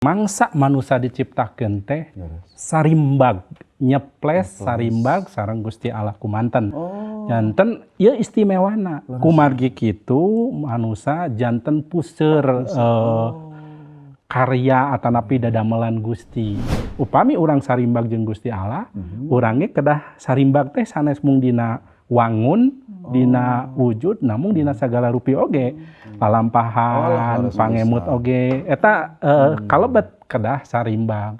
Mangsa manusia diciptakeun teh sarimbag nyeples sarimbag sareng Gusti Allah kumanten. Janten ieu istimewana. Kumargi kitu manusia janten puseur karya atanapi dadamelan Gusti. Upami urang sarimbag jeung Gusti Allah, urangnya kedah sarimbag teh sanes mung dina wangun, dina wujud, namun dina sagala rupi oge, lalampahan, pangemut oge, eta kalebet kedah sarimbang.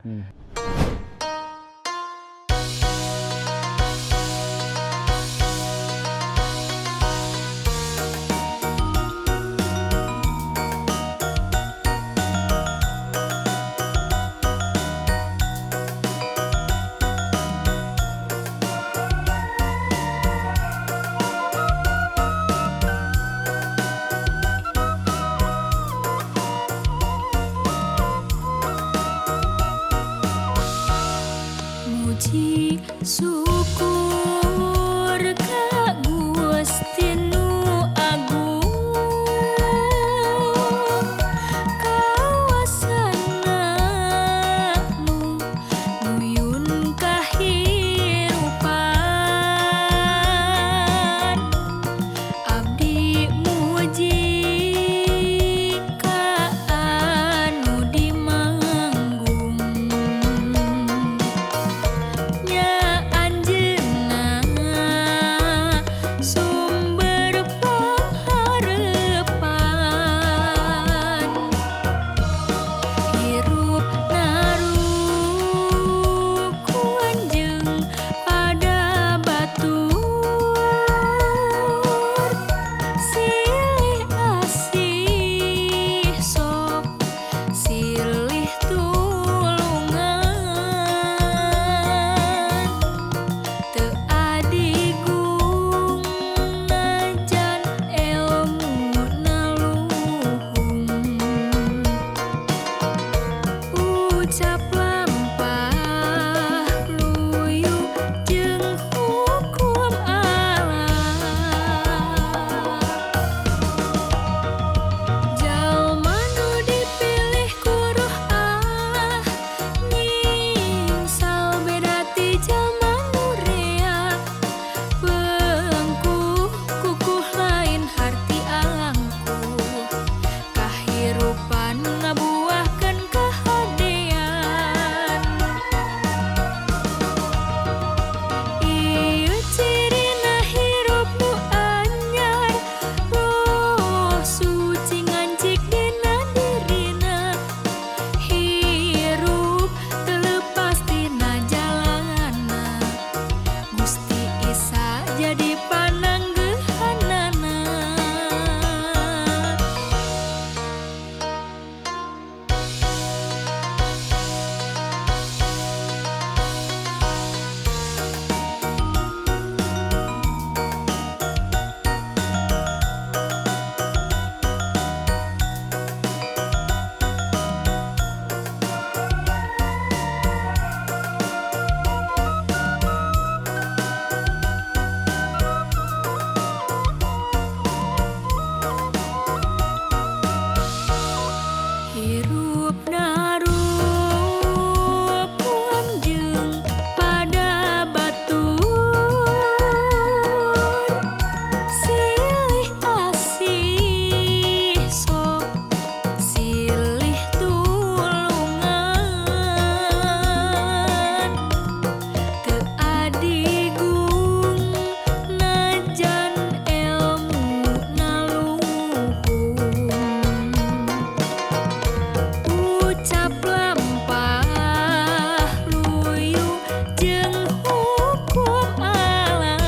Syukur ka Gusti nu agung, kawasana nu nuyun kahirupan. Abdi muji ka anu di manggung, nya anjeunna sumber pangharepan. Hirup narukuan jeung pada batur, silih asih sok silih tulungan. Teu adigung najan elmuna luhung, ucap lampah luyu jeung hukum Allah. Jalma nu dipilih ku Ruh Allah, nyingsa beda ti jalma nu rea. Pengkuh kukuh lain harti angkuh, kahirupan ngabuahkeun kahadean. Ieu cirina hirup nu anyar, Roh Suci ngancik dina dirina. Hirup teu lepas tina jalanna, Gusti Isa jadi pananggeuhanana. Hirup narukuan jeung pada batur, silih asih sok silih tulungan. Teu adigung najan elmuna luhung, ucap lampah luyu jeung hukum Allah.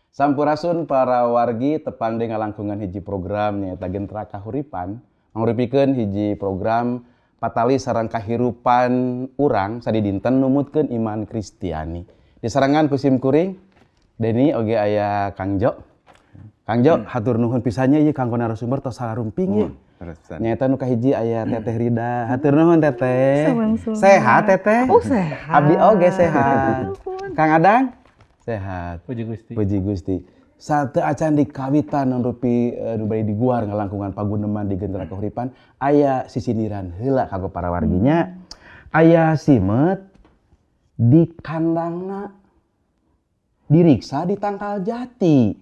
Sampurasun para wargi, tepang deui ngalangkungan hiji program nyaeta Gentra Kahuripan, mangrupikeun hiji program patali sareng kahirupan urang sadidinten numutkeun iman Kristiani. Disarengan ku sim kuring Deni oge aya Kang Jo. Kang Jo, hatur nuhun pisannya ieu kanggo narasumber tos sarumping ieu. Nyaeta nu kahiji aya Teteh Rida. Hatur nuhun Teteh. Sehat Teteh? Oh sehat. Abdi oge sehat. Kang Adang? Sehat. Puji Gusti. Puji Gusti. Sateu acan di kawitan non rupi nu bade diguar ngalangkungan paguneman di Gentra Kahuripan aya sisindiran heula kanggo para warginya. Aya simet di kandangna diriksa di tangkal jati.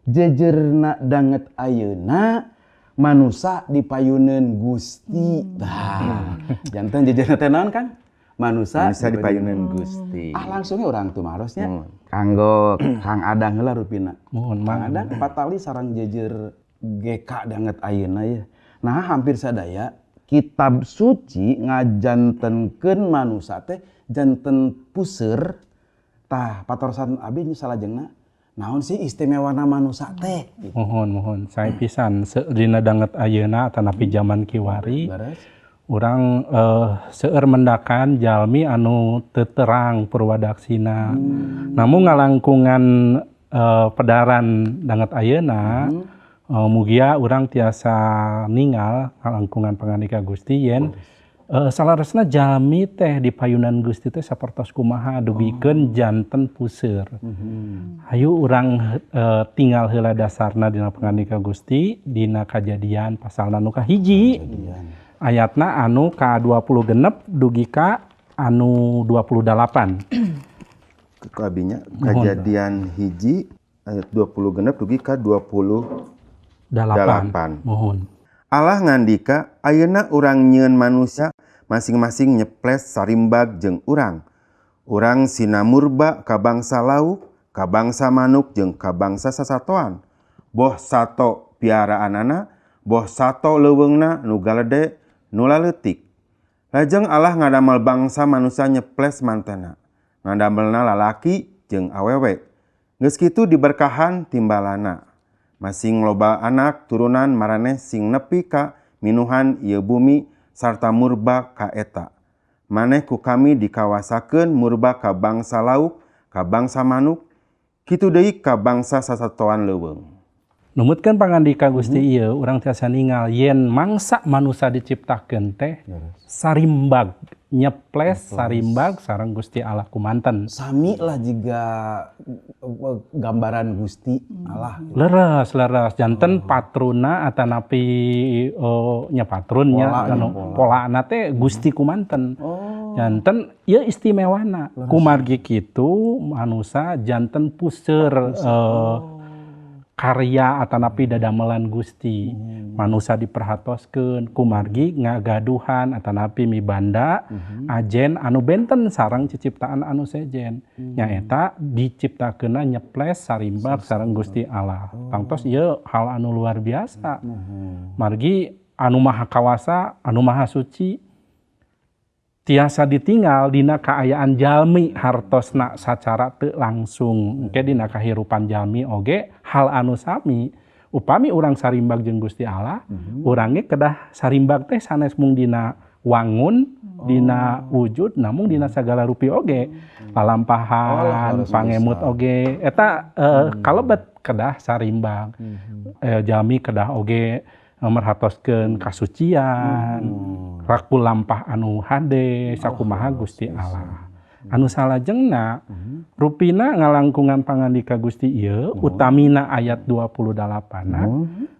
Jejerna danget ayeuna manusa dipayuneun Gusti. Tah, janten jejerna teh naon, Kang? Manusa dipayuneun Gusti. Ah, langsungnya urang tumarosnya. Kanggo Kang Adang heula rupina. Mohon Kang Adang patali sareng jejer GK danget ayeuna ya. Nah, hampir sadaya kitab suci ngajantenkeun manusa teh janten puseur. Tah, patarosan abi salajengna naon sih istimewana manusa teh? Gitu. Mohon mohon saya pisan dina danget ayeuna atanapi jaman kiwari. Leres. Urang seueur mendakan jalmi anu teu terang purwadaksina. Namun ngalangkungan pedaran danget ayeuna, mugia urang tiasa ningal ngalangkungan pangandika Gusti yen salaresna jalmi teh di payunan Gusti teh sapertos kumaha dugikeun janten puseur. Hayu urang tinggal heula dasarna dina pangandika Gusti dina Kajadian pasalna nu kahiji. Ayatna anu ka-26 dugi ka anu 28. Ku abinya Kajadian 1 ayat 26 dugi ka 28. Mohon. Allah ngandika ayeuna urang nyieun manusia masing-masing nyeples sarimbag jeung urang. Urang sinamurba ka bangsa lauk, ka bangsa manuk jeung ka bangsa sasatoan. Boh sato piaraanana, boh sato leuweungna nu galede nu laleutik. Lajeng Allah ngadamel bangsa manusia nyeples mantena. Ngadamelna lalaki jeung awewe. Geus kitu diberkahan timbalana. Masing loba anak turunan maraneh sing nepi ka minuhan ieu bumi sarta murba ka eta. Maneh ku kami dikawasakeun murba ka bangsa lauk, ka bangsa manuk, kitu deui ka bangsa sasatoan leuweung. Numutkeun pangandika Gusti ieu urang tiasa ningal yen mangsa manusa diciptakeun teh sarimbag nyeples sarimbag sareng Gusti Allah kumanten. Sami lah jiga gambaran Gusti Allah. Leres leres janten patruna atanapi nya patrunnya anu polana teh Gusti kumanten. Janten ieu istimewana. Kumargi kitu manusa janten puseur karya atanapi dadamelan Gusti. Manusa diperhatoskeun kumargi ngagaduhan atanapi mibanda ajen anu benten sareng ciciptaan anu sejen. Nyaeta diciptakeunna nyeples sarimbag sareng Gusti Allah. Tangtos ieu hal anu luar biasa. Margi anu maha kawasa, anu maha suci tiasa ditinggal dina kaayaan jalmi hartosna sacara teu langsung. Engke dina kahirupan jalmi oge hal anu sami. Upami urang sarimbag jeung Gusti Allah, urangnya kedah sarimbag teh sanes mung dina wangun, dina wujud, namun dina sagala rupi oge. Lalampahan, pangemut oge. Eta kalebet kedah sarimbag. Jalmi kedah oge merhatoskeun kasucian, rakul lampah anu hade sakumaha Gusti Allah. Anu salajengna rupina ngalangkungan pangandika Gusti ieu utamina ayat 28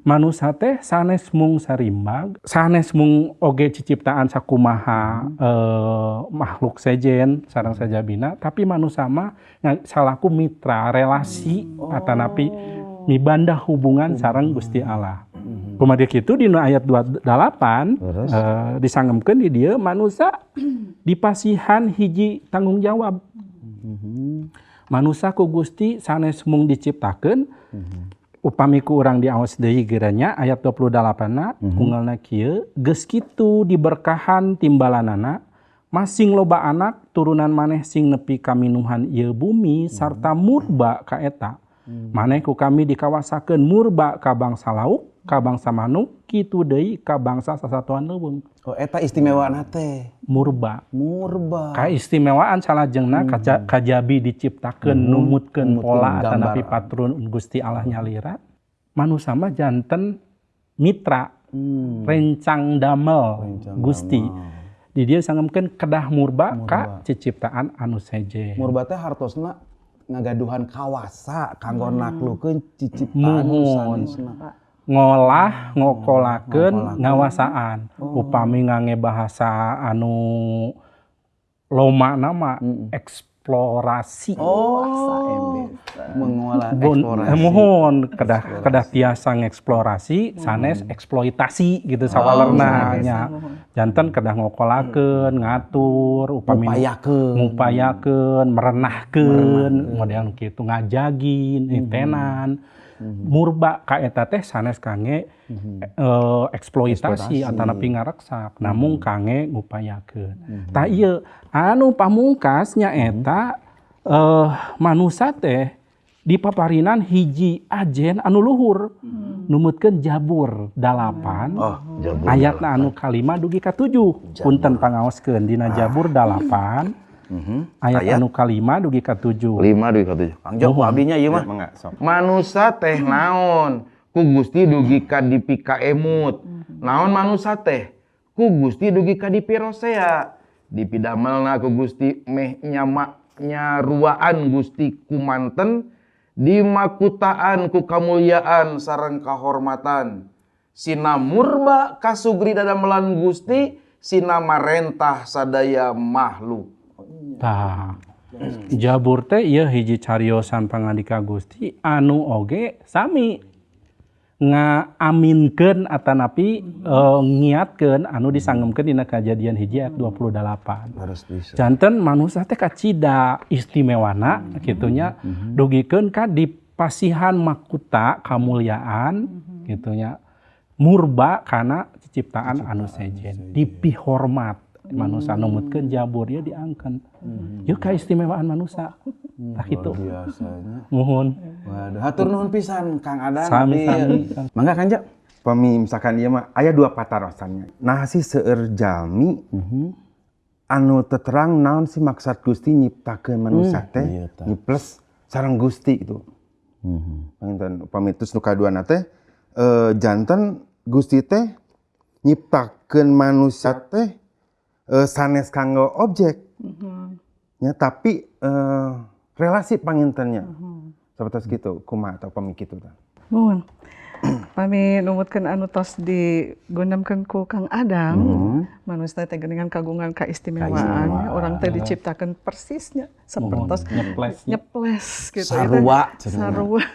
manusa teh sanes mung sarimbag, sanes mung oge ciciptaan sakumaha makhluk sejen sareng sajabina, tapi manusa mah salaku mitra relasi atanapi mibanda hubungan sareng Gusti Allah. Kumaha kitu dina ayat 28 disangemkeun di dieu manusa dipasihan hiji tanggung jawab. Manusa ku Gusti sanes mung diciptakeun, upami ku urang diaos deui geranya ayat 28na unggalna kieu geus kitu diberkahan timbalanana masing loba anak turunan maneh sing nepi ka minuhan ieu bumi sarta murba ka eta. Maneh ku kami dikawasakeun murba ka bangsa lauk, ka bangsa manuk, kitu deui ka bangsa sasatoan leuweung. Oh, eta istimewana teh murba. Murba. Kaistimewaan salajengna kajabi diciptakeun numutkeun pola atanapi patrun Gusti Allah nyalira. Manusa mah janten mitra, rencang damel Gusti. Di dieu sangemkeun kedah murba ka ciciptaan anu sejen. Murba teh hartosna ngagaduhan kawasa kanggo naklukeun ciciptaan sanesna. Ngolah, ngokolakeun, ngawasaan. Upami ngangge bahasa anu loma nama eksplorasi. Oh, mengolah eksplorasi. Muhun kedah tiasa ngeksplorasi, sanes eksploitasi gitu sawalerna nya. Janten kedah ngokolakeun, ngatur, upami ngupayakeun, merenahkeun, model kitu ngajagin, nitenan. Murba ka eta teh sanes kangge eksploitasi atanapi ngareksak, namung kangge ngupayakeun. Tah ieu anu pamungkas nyaeta manusa teh dipaparinan hiji ajen anu luhur, numutkeun Jabur 8 ayatna anu kalima dugi ka 7. Punten pangaoskeun dina Jabur 8 ayat anu kalima dugi ka 7. 5 dugi ka 7. Kang Jo abdinya ieu mah. Manusa teh naon? Ku Gusti dugi ka dipikaemut. Naon manusa teh? Ku Gusti dugi ka dipirosea. Dipidamelna ku Gusti meh nyama nyaruaan Gusti kumanten dimakutaan ku kamulyaan sareng kahormatan. Sina murba kasugri dadamelan Gusti, sina marentah sadaya makhluk. Tah, Jabur teh ieu hiji cariosan pangandika Gusti anu oge sami ngaaminkeun atanapi ngiatkeun anu disangemkeun dina Kajadian 1 ayat 28. Janten manusia teh kacida istimewana kitunya dugikeun ka dipasihan makuta kamulyaan kitunya murba kana ciptaan anu sejen dipihormat. Manusia numutkeun Jabur ieu diangkeun. Ieu kaistimewaan manusia. Tah kitu. Biasanya. Muhun. Waduh, hatur nuhun pisan Kang Adang. Sami-sami. Mangga Kang Jo. Pami misalkan ieu mah aya dua patarosannya. Nah si seueur jalmi anu teterang naon sih maksud Gusti nyiptakeun manusia teh nyiples sareng Gusti gitu. Panginten upami terus nu kaduana teh janten Gusti teh nyiptakeun manusia teh sanes kanggo objek, ya, tapi relasi pangintennya, seperti gitu, kumaha atau pami kitu tah. Nuhun, pami numutkeun anu tos digondamkeun ku Kang Adang, manusia teh geuningan kagungan kaistimewaan, orang teh diciptakeun persisnya sapertos nyeples gitu, sarua, sarua.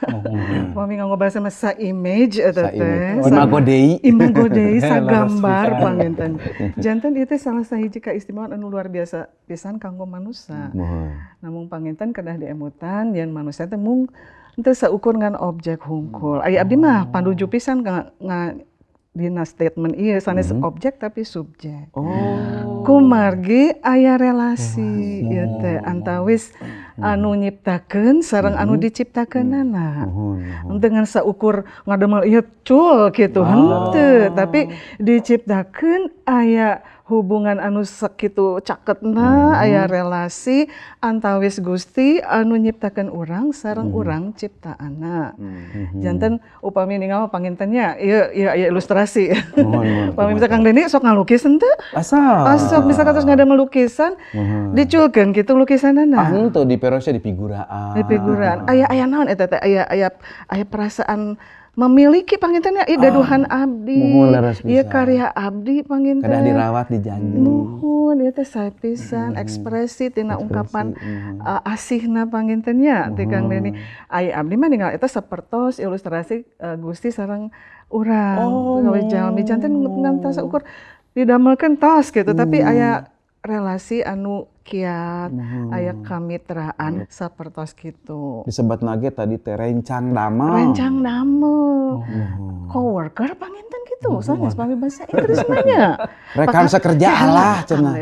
Pami nganggo bahasa mah sa-image eta teh, imago dei, imago dei sagambar panginten. Janten ieu teh salah sahiji kaistimewaan anu luar biasa pisan kanggo manusia. Namung panginten kedah diemutan yen manusia teh mung henteu saukur ngan objek hungkul. Aya abdi mah panduju pisan nga dina statement ieu sanes objek tapi subjek. Oh. Kumargi aya relasi ieu teh antawis anu nyiptakeun sareng anu diciptakeunana. Dengan saukur ngadamel ieu cul kitu henteu, tapi diciptakeun aya hubungan anu sakitu caketna, aya relasi antawis Gusti anu nyiptakeun urang sareng urang ciptaanna. Janten upami ningal pangintennya ieu ieu aya ilustrasi. Upami misalkan Kang Deni sok ngalukis henteu? Asal. Misalkan terus ngadamel lukisan, diculkeun kitu lukisanana. Ah henteu diperosnya di figuraan. Di figuraan. Aya aya naon eta teh? Aya aya aya perasaan memiliki pangintennya, ieu gaduhan abdi, ieu karya abdi panginten. Kedah dirawat dijanji. Nuhun, ieu teh sae pisan ekspresi tina ungkapan asihna pangintennya ti Kang Deni. Aya abdi mah ningal eta sapertos ilustrasi Gusti sareng urang gawe jalmi janten ngan tasa ukur didamelkeun tos gitu, tapi aya relasi anu kiat, aya kamitraan sapertos kitu. Disebat nage tadi teh rencang damel. Rencang damel. Coworker panginten kitu, sanes pami bahasa Inggris mah nya. Rekan sekerja lah cenah.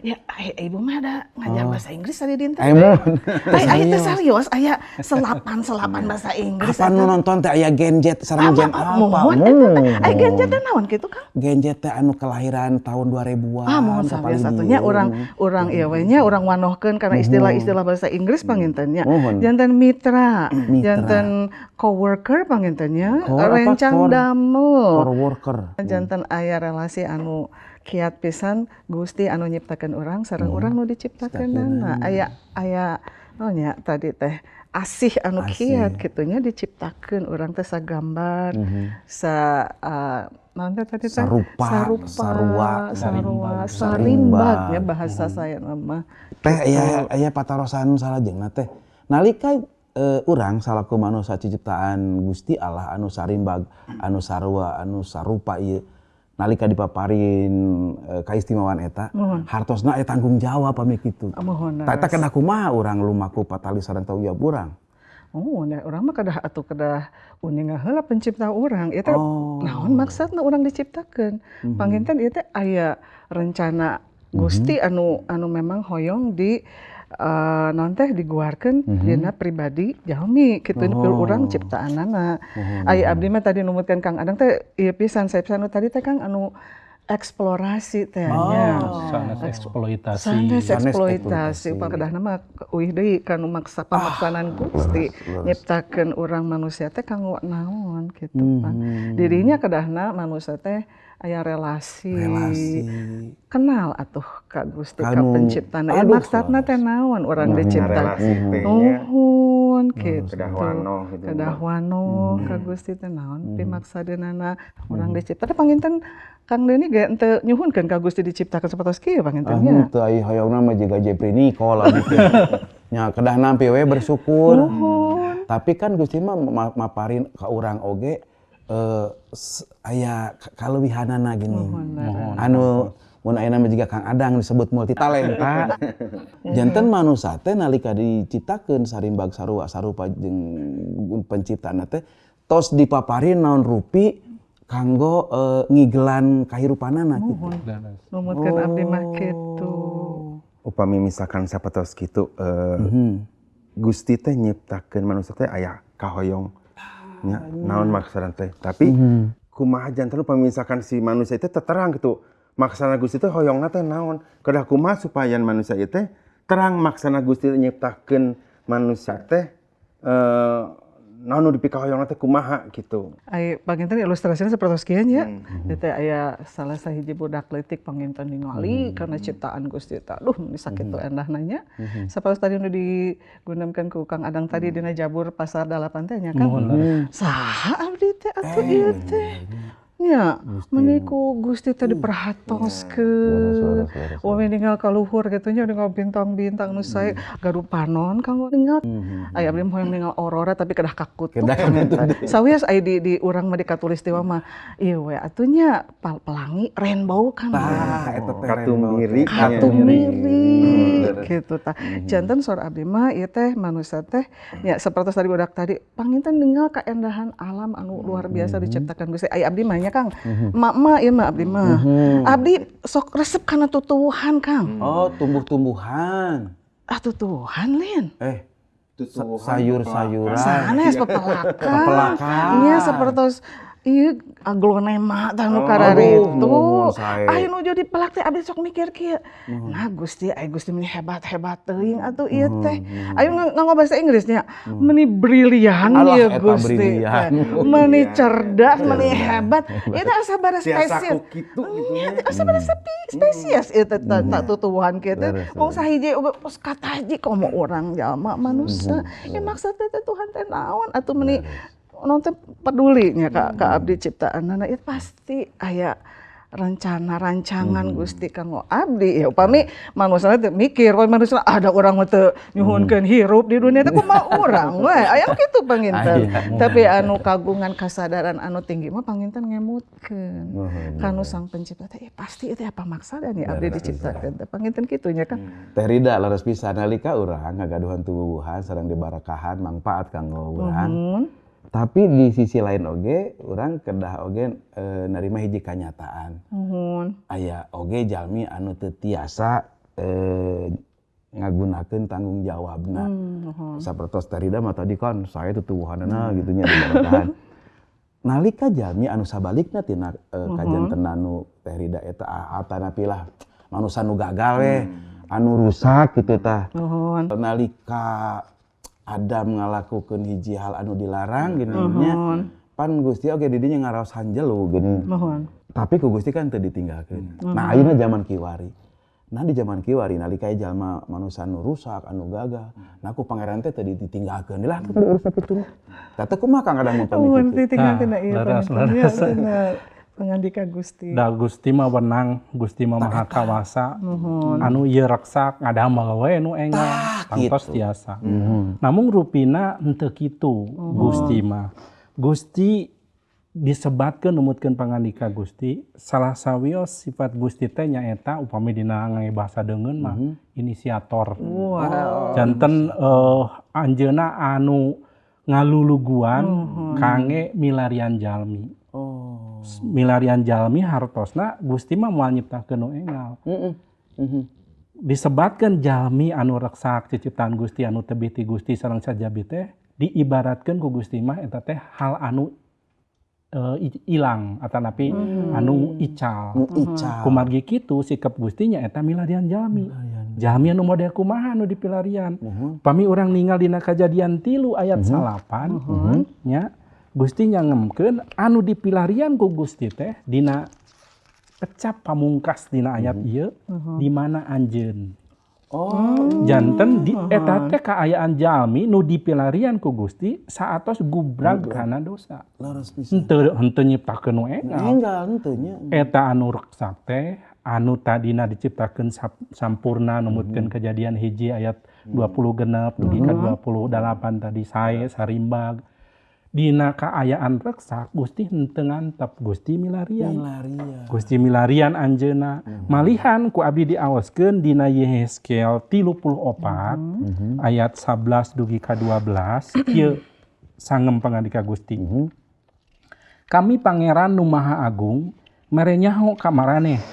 Ya ibu mah ada ngajar bahasa Inggris tadi dinten. Aya teh serius aya selapan-selapan bahasa Inggris. Apa nu nonton teh aya Gen Z sareng Gen apa? Muhun eta teh. Aya Gen Z teh naon kitu Kang? Gen Z teh anu kelahiran tahun 2000-an. Ah muhun satunya orang ieu we nya urang wanohkeun karena istilah-istilah bahasa Inggris pangintennya. Janten mitra, janten coworker pangintennya, rencang damel. Coworker. Janten aya relasi anu kiat pisan Gusti anu nyiptakeun urang sareng urang nu diciptakeunana. Aya aya Oh nya tadi teh asih anu kiat kitu nya diciptakeun urang teh sagambar sa naon teh tadi teh Sarupa, sarua, sarimbag nya bahasa saya mah. Teh aya patarosan salajengna teh. Nalika urang salaku manusia ciptaan Gusti Allah anu sarimbag, anu sarua, anu sarupa ieu. Nalika dipaparin kaistimewaan eta, hartosna aya tanggung jawab pami kitu. Tah eta kedah kumaha urang lumaku patali sareng tanggung jawab urang? Oh, nah urang mah kedah atuh kedah uninga heula pencipta urang. Ieu teh naon maksudna urang diciptakeun? Panginten ieu teh aya rencana Gusti anu memang hoyong di naon teh diguarkeun dina pribadi jalmi kitu urang ciptaanana. Aya abdi mah tadi numutkeun Kang Adang teh ieu pisan sae pisan tadi teh Kang anu eksplorasi teh nya. Sanes eksploitasi. Sanes eksploitasi pakedahna mah uih deui kanu maksa pamaksanan Gusti nyiptakeun urang manusia teh kanggo naon kitu pan. Dirinya kedahna manusia teh aya relasi. Kenal atuh ka Gusti ka penciptana. Ieu maksudna teh naon urang diciptakeun. Nuhun kitu. Kedah wano ka Gusti teh naon pimaksadeunana urang dicipta. Teh panginten Kang Deni ge henteu nyuhunkeun ka Gusti diciptakeun sapertos kieu panginten nya. Henteu ai hoyongna mah jiga Jepri Nicole gitu. Nya kedah nampi we bersyukur. Nuhun. Tapi kan Gusti mah maparin ka urang oge aya kaleuwihanana gini. Anu mun ayeuna mah jiga Kang Adang disebut multitalenta. Janten manusa teh nalika diciptakeun sarimbag sarua sarupa jeung penciptana teh tos dipaparin naon rupi kanggo ngigelan kahirupanana kitu. Numutkeun abdi mah kitu. Upami misalkan sapertos kitu Gusti teh nyiptakeun manusia teh aya kahoyong nya naon maksudna teh. Tapi kumaha janten upami misalkan si manusia itu terang gitu. Maksana Gusti teh hoyongna teh naon? Kedah kumaha supaya manusia ieu teh terang maksana Gusti nyiptakeun manusia teh naon nu dipikahoyongna teh kumaha gitu. Ai panginten ilustrasina sapertos kieu nya. Ieu teh aya salah sahiji budak leutik panginten ningali karena ciptaan Gusti teh. Aduh meni sakitu endahna nya. Sapertos tadi nu digunakeun ku Kang Adang tadi dina Jabur pasal 8 teh nya kan. Saha abdi teh atuh ieu teh. Nya, meni ku Gusti teh diperhatoskeun. Wah ninggal ka luhur kitu nya ninggal bintang-bintang nu sae gaduh panon kanggo ninggal. Aya abdi mah hoyong ninggal aurora tapi kedah kakutuk. Sawios aya di urang mah di katulistiwa mah ieu we atuh nya pelangi rainbow kan. Tah eta teh katumiri. Katumiri kitu tah. Janten saur abdi mah ieu teh manusia teh nya sapertos tadi budak tadi panginten ninggal kaendahan alam anu luar biasa diciptakan Gusti. Aya abdi mah nya Kang, emak-emak ieu mah abdi mah. Abdi sok resep kana tutuwuhan, Kang. Oh, tumbuh-tumbuhan. Ah, tutuwuhan, Lin. Sayur-sayuran. Sanes pepelakan. Nya sapertos ieu aglonema tah nu kararitu. Aya nu jadi pelak teh abdi sok mikir kieu. Nah, Gusti, aya Gusti meni hebat-hebat teuing atuh ieu teh. Ayo nganggo bahasa Inggris nya. Meni brilian ieu Gusti. Meni cerdas, meni hebat. Ieu teh asa bara spesies. Nya asa bara spesies ieu teh tutuwuhan kieu teh. Mung sahiji oge pos kataji komo urang jalma manusia. Ieu maksudna teh Tuhan teh naon atuh meni nonton pedulinya ka abdi ciptaanana itu pasti aya rencana rancangan Gusti kanggo abdi ya upami manusia teh mikir upami manusia ada urang mah teu nyuhunkeun hirup di dunia teh kumaha urang we aya kitu panginten tapi anu kagungan kasadaran anu tinggi mah panginten ngemutkeun kanu sang pencipta teh pasti itu apa maksudna ya abdi diciptakeun teh panginten kitu nya kan. Teh Rida leres pisan nalika urang ngagaduhan tubuhan sareng dibarakahan mangpaat kanggo urang. Tapi di sisi lain oge, urang kedah oge nerima hiji kanyataan. Aya oge jalmi anu teu tiasa ngagunakeun tanggung jawabna. Sapertos Teh Rida mah tadi kan saya tutuwuhanana gitu nya dibarakahan. Nalika jalmi anu sabalikna tina kajantenan nu Teh Rida eta atanapi lah manusa nu gagal we, anu rusak kitu tah. Nalika Adam ngalakukeun hiji hal anu dilarang gini nya. Pan Gusti oge di dinya ngaraos hanjelu gini. Tapi ku Gusti kan teu ditinggalkeun. Nah ayeuna zaman kiwari. Nah di zaman kiwari nalika jalma manusia anu rusak, anu gagal. Nah ku pangeran teh tadi ditinggalkeun lah teu urusna kitu. Tah teh kumaha Kang kadang upami Mun kitu. ditinggalkeun ieu Leres, panginten. leres. Ya, bener. Pangandika Gusti. Da Gusti mah wenang, Gusti mah maha kawasa. Anu ieu reksak ngadamel we nu enggal tangtos gitu. tiasa. Namun rupina henteu kitu Gusti mah. Gusti disebatkeun numutkeun pangandika Gusti, salah sawios sifat Gusti teh nyaeta upami dina ngangge bahasa deungeun mah inisiator. Wow. Janten anjeunna anu ngaluluguan kangge milarian jalmi. Oh. Milarian jalmi hartosna Gusti mah moal nyiptakeun nu enggal. Heeh. Mhm. Disebatkeun jalmi anu reksak ciciptaan Gusti anu tebih ti Gusti sareng sajabi teh diibaratkeun ku Gusti mah eta teh hal anu ilang atanapi anu ical. Nu ical. Kumargi kitu sikap Gusti nya eta milarian jalmi. Jalmi anu model kumaha anu dipilarian. Pami urang ningal dina Kajadian 3 ayat 9 nya Gusti nyangemkeun anu dipilarian ku Gusti teh dina kecap pamungkas dina ayat ieu di mana anjeun. Oh. Janten di eta teh kaayaan jalmi nu dipilarian ku Gusti saatos gubrag kana dosa. Leres pisan. Henteu nyiptakeun nu enggal. Enggal henteu nya. Eta anu reksak teh anu tadina diciptakeun sampurna numutkeun Kejadian 1 ayat 26 dugi ka 28 tadi sae sarimbag. Dina kaayaan reksak Gusti henteu ngantep, Gusti milarian. Milarian. Gusti milarian anjeunna. Malihan ku abdi diawoskeun dina Yehezkiel 34 ayat 11 dugi ka 12 kieu sangem pangandika Gusti. Kami pangeran nu maha agung mere nyaho ka maraneh.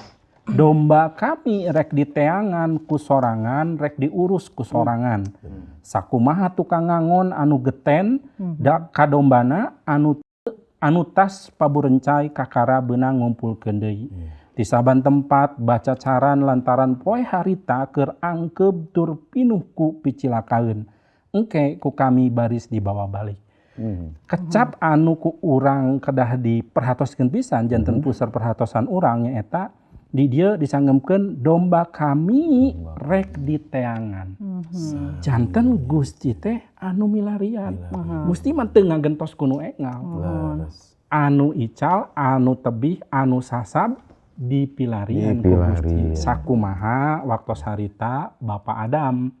Domba kami rek diteangan ku sorangan, rek diurus ku sorangan. Sakumaha tukang ngangon anu geten da kadombana anu tas paburencai kakara beunang ngumpulkeun deui. Di saban tempat bacacaran lantaran poe harita keur angkeub tur pinuh ku picilakaeun. Engke ku kami baris dibawa balik. Kecap anu ku urang kedah diperhatoskeun pisan janten pusar perhatosan urang nyaeta di dieu disanggemkeun domba kami rek diteangan. Janten Gusti teh anu milarian. Gusti mah teu ngagentos ku nu engal. Leres. Anu ical, anu tebih, anu sasab dipilarian ku Gusti. Dipilarian. Sakumaha waktos harita Bapak Adam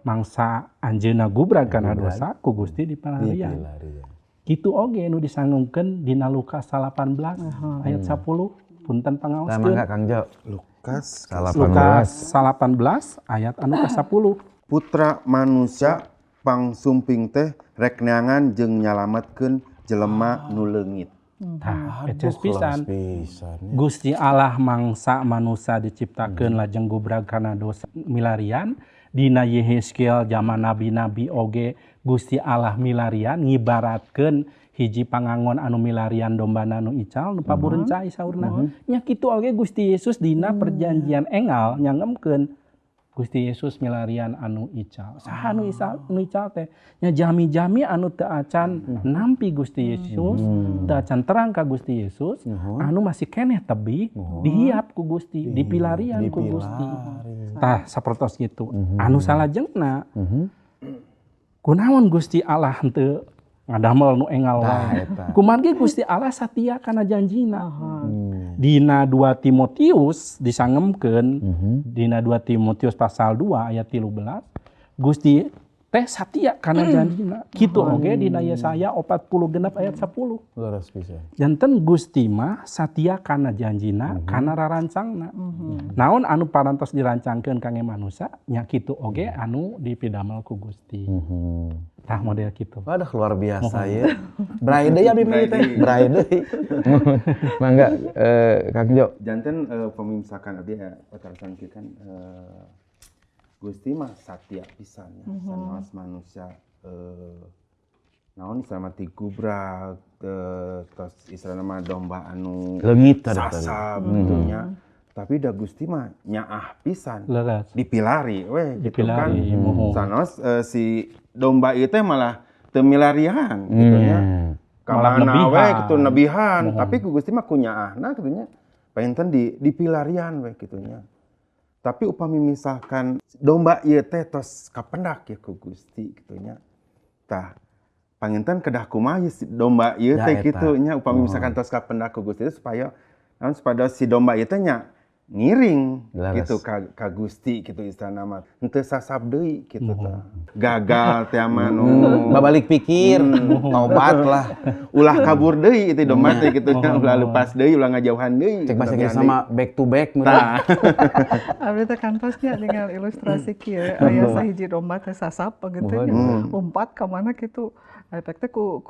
mangsa anjeunna gubrag kana dosa ku Gusti dipilarian. Dipilarian. Kitu oge nu disanggungkeun dina Lukas 18 ayat 10. Punten Tah pangaoskeun. mangga Kang Jo. Lukas Lukas 18 ayat anu ke-10. Putra manusia pangsumping teh rek neangan jeung nyalametkeun jelema nu leungit. Tah, eces pisan. Pisan. Gusti Allah mangsa manusia diciptakeun lajeng gubrag kana dosa milarian. Dina Yehezkiel zaman nabi-nabi oge Gusti Allah milarian ngibaratkeun hiji pangangon anu milarian dombana nu ical nu paburencai saurna. Nya kitu oge Gusti Yesus dina perjanjian engal nyangemkeun Gusti Yesus milarian anu ical. Saha nu ical, nu ical teh? Nya jami-jami anu teu acan nampi Gusti Yesus, teu acan terang ka Gusti Yesus, anu masih keneh tebih dihiap ku Gusti, dipilarian ku Gusti. Tah sapertos kitu. Anu salajengna kunaon Gusti Allah henteu ngadamel nu engal wae. Kumargi Gusti Allah satia kana janjina. Dina 2 Timotius disangemkeun dina 2 Timotius pasal 2 ayat 13 Gusti teh satia kana janjina. Kitu oge dina Yesaya 46 ayat 10. Leres pisan. Janten Gusti mah satia kana janjina, kana rarancangna. Naon anu parantos dirancangkeun kangge manusia nya kitu oge anu dipidamel ku Gusti. Tah model kitu. Waduh luar biasa ya. Bray deui abi mah teh, bray deui. Mangga Kang Jo. Janten pemimsakan abdi patarasan kieu kan Gusti mah satia pisan ya. Sanaos manusia naon istilahna ti gubrak tos istilahna mah domba anu leungit sasab gitu nya. Tapi da Gusti mah nyaah pisan. Leres. Dipilari weh gitu kan. Dipilari, Sanos si domba ieu teh malah teu milarian gitu nya. Malah Kamana we nebihan. gitu nebihan, tapi ku Gusti mah ku nyaahna kitu nya. Painten dipilarian we kitu nya. Tapi upami misalkan domba ieu teh tos kapendak ya ku Gusti kitu nya. Tah, panginten kedah kumaha si domba ieu teh kitu nya upami misalkan tos kapendak ku Gusti supaya naon supaya si domba ieu teh nya ngiring gitu ka Gusti gitu istilahna mah. Henteu sasab deui kitu tah. Gagal teh mah nu babalik pikir, tobat lah. Ulah kabur deui itu domba teh kitu nya, ulah lepas deui, ulah ngajauhan deui. Cek bahasa Inggris sama back to back. Tah. Abdi teh kantosnya dengan ilustrasi kieu aya sahiji domba teh sasap gitu nya. Lompat ka mana kitu. Efek teh ku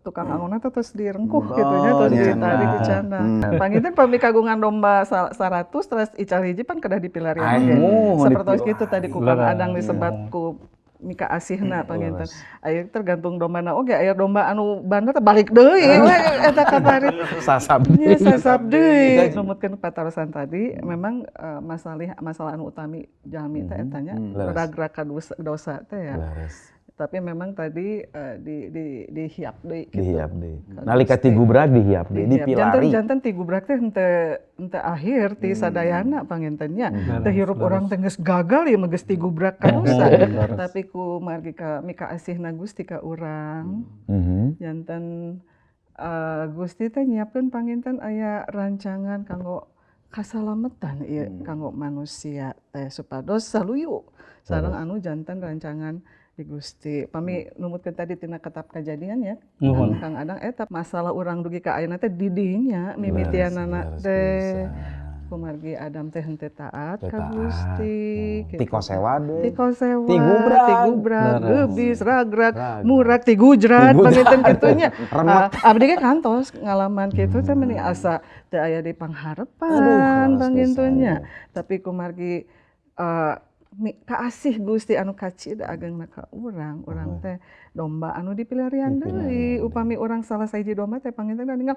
tukang angonna teh terus direngkuh gitu nya, terus ditarik di cana. Panginten pami kagungan domba 100 terus ical hiji pan kedah dipilarian oge. Sapertos kitu tadi ku Kang Adang disebat ku mika asihna panginten. Aya tergantung dombana oge, aya domba anu bandar teh balik deui we eta kabarit. Sasab deui. Sasab deui. Numutkeun patarosan tadi memang masalah anu utami jalmi teh eta nya ragrag ka dosa teh ya. Tapi memang tadi dihiap deui gitu. Dihiap deui. Nalika tigubrak dihiap deui, dipilari. Janten tigubrak teh henteu akhir ti sadayana panginten nya. Teh hirup urang teh geus gagal ieu mah geus tigubrak ka dosa. Tapi ku margi ka mika asihna Gusti ka urang. Janten Gusti teh nyiapkeun panginten aya rancangan kanggo kasalametan ieu kanggo manusia teh supados saluyu sareng anu janten rancangan di Gusti. Pami numutkeun tadi tina ketap kejadian ya. Kang Adang eta masalah urang dugi ka ayeuna teh di dinya mimitianana teh kumargi Adam teh henteu taat ka Gusti. Ti kosewa deui. Ti kosewa, tigubrak, geubis, ragrag, murak, tigujrat, panginten kitu nya. Abdi ge kantos ngalaman kitu teh meuni asa teu aya di pangharepan panginten nya. Tapi kumargi kaasih Gusti anu kacida agengna ka urang, urang teh domba anu dipilarian deui. Upami urang salah sahiji domba teh panginten ninggal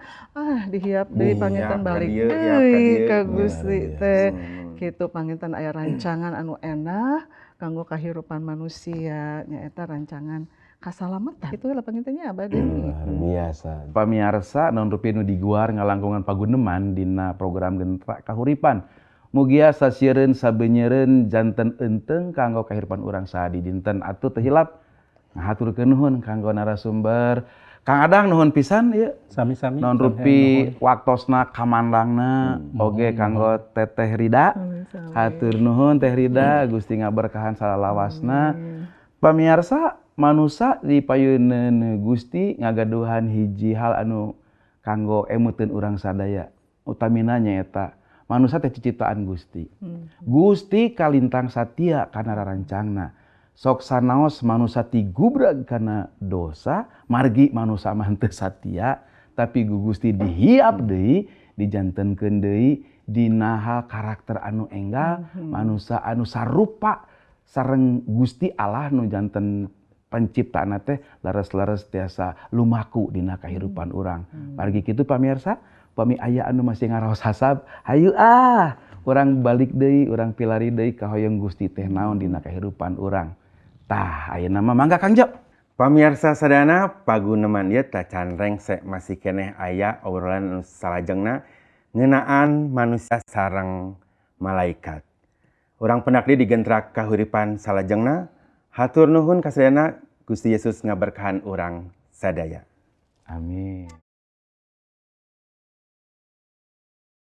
dihiap deui panginten balik deui ka Gusti teh. Kitu panginten aya rancangan anu endah kanggo kahirupan manusia nyaeta rancangan kasalametan. Kitu lah panginten nya Abah Deni. Luar biasa. Pamiarsa naon rupi nu diguar ngalangkungan paguneman dina program Gentra Kahuripan. Mugia sasiereun sabenyeureun janten eunteung kanggo kahirupan urang sadi dinten atuh teu hilap. Ngahaturkeun nuhun kanggo narasumber. Kang Adang nuhun pisan ieu. Sami-sami. Naon rupi waktosna kamandangna oge kanggo Teteh Rida. Hatur nuhun Teh Rida, Gusti ngaberkahan salalawasna. Pamiarsa manusa di payuneun Gusti ngagaduhan hiji hal anu kanggo emuteun urang sadaya. Utamina nyaeta manusa teh ciptaan Gusti. Gusti kalintang satia kana rarancangna. Sok sanaos manusa tigubrag kana dosa, margi manusa mah henteu satia, tapi ku Gusti dihiap deui, dijantenkeun deui dina hal karakter anu enggal, manusa anu sarupa sareng Gusti Allah nu janten penciptaanna teh leres-leres tiasa lumaku dina kahirupan urang. Margi kitu pamirsa, pami aya anu masih ngaraos hasab, hayu urang balik deui, urang pilari deui ka hoyong Gusti teh naon dina kahirupan urang. Tah, ayeuna mah mangga Kang Jo. Pamirsa sadayana, paguneman ieu tacan rengse masih keneh aya obrolan anu salajengna ngeunaan manusia sareng malaikat. Urang pendak deui di Gentra Kahuripan salajengna. Hatur nuhun ka sadayana, Gusti Yesus ngaberkahan urang sadaya. Amin.